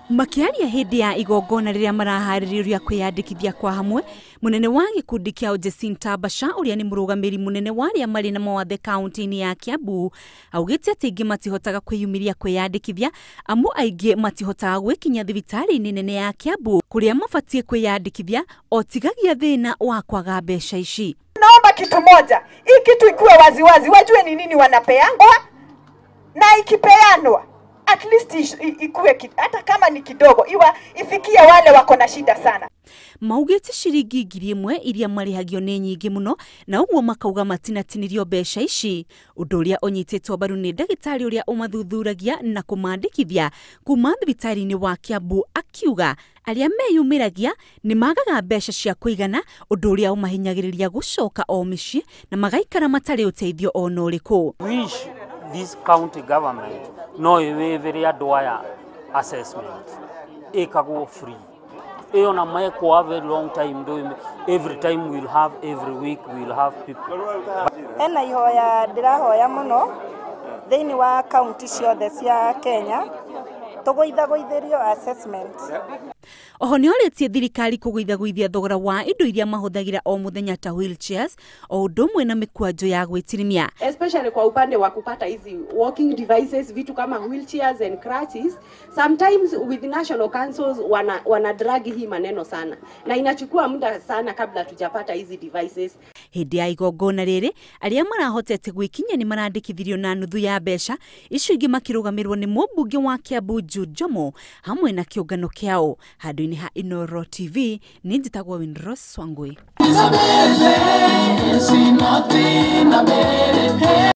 Makiaria hindi ya igongona riria maraharĩrio rĩa kwĩyandĩkithia kwa hamwe, munene wa gĩkundi kĩa Jacinta Basha ũrĩa nĩ mũrũgamĩrĩri munene wa arĩa marĩ na mawathe kaunti-inĩ ya Kiambu augĩte atĩ aingĩ matihotaga kwĩyumĩria kwĩyandĩkithia amu aingĩ matihotaga gwĩkinya thibitarĩ-inĩ nene ya Kiambu kũrĩa mabatiĩ kwĩyandĩkithia o tigagia thĩna wa kwaga mbeca ici. Naomba kitu moja, hii kitu ikuwe waziwazi, wajue ni nini wanapeangwa na ikipeanwa at least ikuwe hata kama ni kidogo iwa ifikie wale wako na shida sana. Maugĩte ciringi 1,000 iria marĩhagio nĩ nyingĩ mũno na ũguo makauga matinatinĩrio mbeca ici, ũndũ ũrĩa ũnyitĩtwo mbaru nĩ ndagĩtarĩ ũrĩa ũmathuthuragia na kũmandĩkithia kuma thibitarĩ-inĩ wa Kiambu akiuga arĩa meyumĩragia nĩ magaga mbeca cia kũigana, ũndũ ũrĩa ũmahinyagĩrĩria gũcoka o mĩciĩ na magaikara matarĩ ũteithio ona ũrĩkũ. Wish this county government no iwĩvĩre andũ aya assessment ĩkagwo free iyo na mekwa very long time doing every time we'll have every week we'll have people. Ena ihoya ndĩrahoya mũno thĩinĩ wa county ciothe cia Kenya tũgũithagũithĩrio assessment. Oho nĩorĩtie thirikari kũgũithagũithia thogora wa indo iria mahũthagĩra o mũthenya ta wheelchairs o ũndũ ũmwe na mĩkwanjo ya gwĩtirimia, especially kwa upande wa kupata hizi walking devices, vitu kama wheelchairs and crutches. Sometimes with national councils wana drag hii maneno sana na inachukua muda sana kabla tujapata hizi devices. Hĩndĩ ya igongona rĩrĩ arĩa marahotete gwĩkinyia nĩ marandĩkithirio na nuthu ya mbeca icio ingĩ makĩrũgamĩrwo nĩ mũmbunge wa Kiambu Jude Njomo hamwe na kĩũngano kĩao. Handũ-inĩ ha Inooro TV nĩ njĩtagwo Winrose Wangui.